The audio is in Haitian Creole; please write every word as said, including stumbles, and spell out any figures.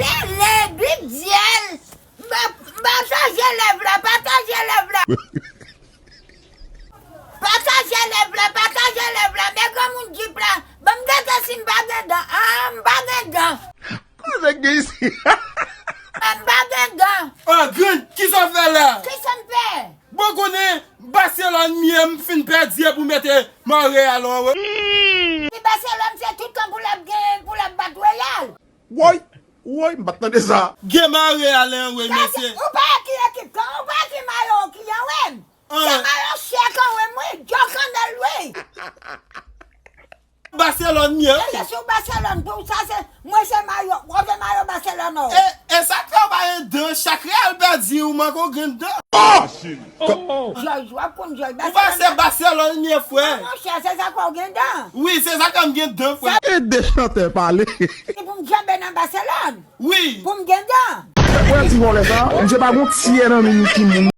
Pele, Bib dyèl. M pa, m pa chanje lèv la, pa chanje lèv la. Pa chanje lèv la, pa chanje lèv la. Men granmoun Jip la, ban m gade si m pa gen dan. Ah, m pa gen dan. Koze gen isi? M pa gen dan. Ah, grann, kisa w fè la? Kisa m fè? Bon, konnen, Baselòn m ye, m fin pèdi pou mete Mareal anwo. Ti Baselòn se tout tan pou l ap gen, pou l ap bat Reyal. Woy, woy, m pa t tande sa. Gen Mareal anwo, mesye. Ou pa ki ekip kan, ou pa ki mayo ki anwo m. Se mayo chèk anwo m, wi, djòk annèl, wi. Baselòn m ye, wi. Mesye, si w Baselòn, pou sa se, mwen se mayo, mwen se mayo Baselòn, non. E, e sa k fè w pa gen dan, chak Reyal pèdi, ou manke w gen dan. Jòj, w ap konn jòj. Ou pa se Baselòn m ye, frè. Monchè, se sa k fè w gen dan. Wi, se sa k fè m gen dan, frè. E de chantè pale. Se pou m djanbe nan Baselòn. Wi. Pou m gen dan. Wè ti vòlè sa, misye pa gon tyè nan men yon timoun.